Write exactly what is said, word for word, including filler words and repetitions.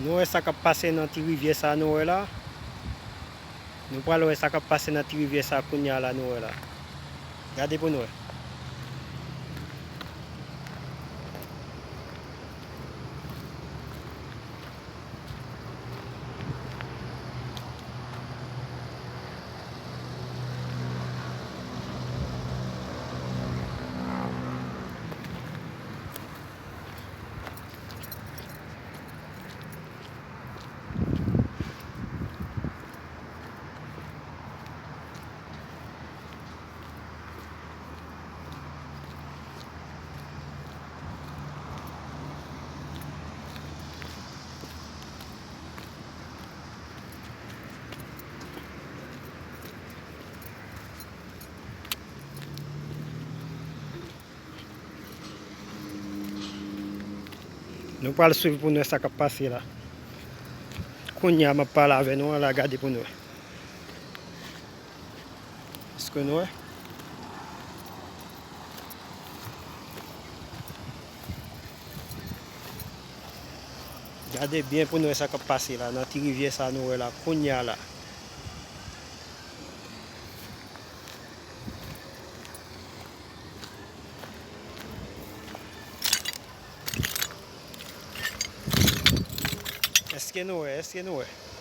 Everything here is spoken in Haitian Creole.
Nou wè sa k ap pase nan ti rivyè sa nou wè la. Nou pral wè sa k ap pase nan ti rivyè sa kounye a la nou wè la. Gade pou nou wè. Nou pral swiv pou nou wè sa k ap pase la. Kounye a m ap pale avè nou an la, gade pou nou wè. Èske nou wè? Gade byen pou nou wè sa k ap pase la, nan ti rivyè sa nou wè la, kounye a la. Èske nou wè? Èske nou wè?